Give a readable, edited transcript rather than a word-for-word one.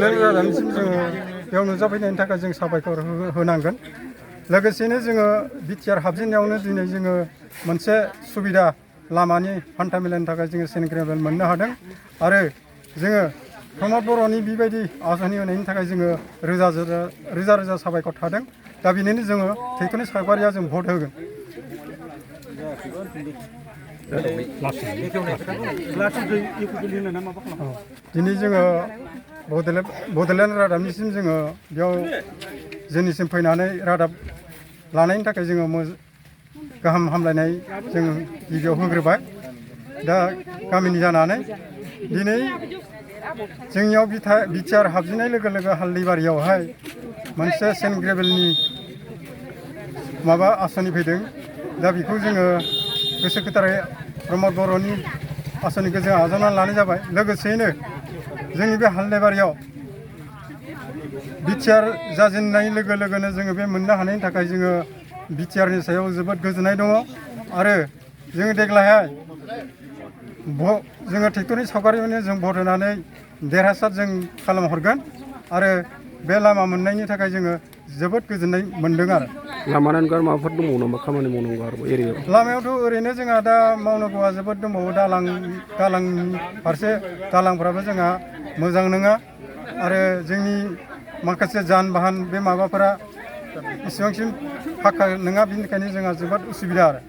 बड'लेण्ड रादाबनिसिम जोङो बेयाव नुजाफैनायनि थाखाय जों साबायखर होनांगोन। लोगोसेनो जोङो बिटिआर हाबजेननायावनो दिनै जोङो मोनसे सुबिदा लामानि हान्था मेलानि थाखाय जोङो सेन्ट ग्रेभेल मोननो हादों आरो जोङो प्रमद बर'नि बेबायदि आगान होनायनि थाखाय जोङो रोजा रोजा साबायखर थादों। दा बेनिनो जोङो थेक्ट'निक सावगारिया जों भट होगोन। दिनै जोङो बड'लेण्ड रादाबनिसिम जोङो बेयाव जोंनिसिम फैनानै रादाब लानायनि थाखाय जोङो गाहाम हामलायनाय जों गिबियाव होग्रोबाय। दा गामिनि जानानै दिनै जोंनियाव बिटिआर हाबजेननाय लोगो लोगो हाल्दैबारियावहाय मोनसे सेन्ट ग्रेभेलनि माबा आसनि फैदों। दा बेखौ जोङो गोसो गोथारै प्रमद बर'नि आसनिखौ जों आजावनानै लानाय जाबाय। लोगोसेयैनो जोंनि बे हाल्दैबारियाव बिटिआर जाजेननाय लोगो लोगोनो जोङो बे मोननो हानायनि थाखाय जोङो बिटिआरनि सायाव जोबोद गोजोननाय दङ आरो जोङो देग्लायहाय जोङो ट्रेक्टरनि सावगारियावनो जों भट होनानै देरहासार जों खालामहरगोन आरो बे लामा मोननायनि थाखाय जोङो जोबोद गोजोननाय मोनदों आरो। लामानि अनगा माबाफोर दंबावो नामा खामानि मावनांगौ आरो एरियायाव? लामायावथ' ओरैनो जोंहा दा मावनांगौआ जोबोद दंबावो। दालांनि फारसे दालांफ्राबो जोंहा मोजां नङा आरो जोंनि माखासे जान बाहान बे माबाफोरा इसेबांसिम फाक्का नङा। बिनिखायनो जोंहा जोबोद उसुबिदा आरो।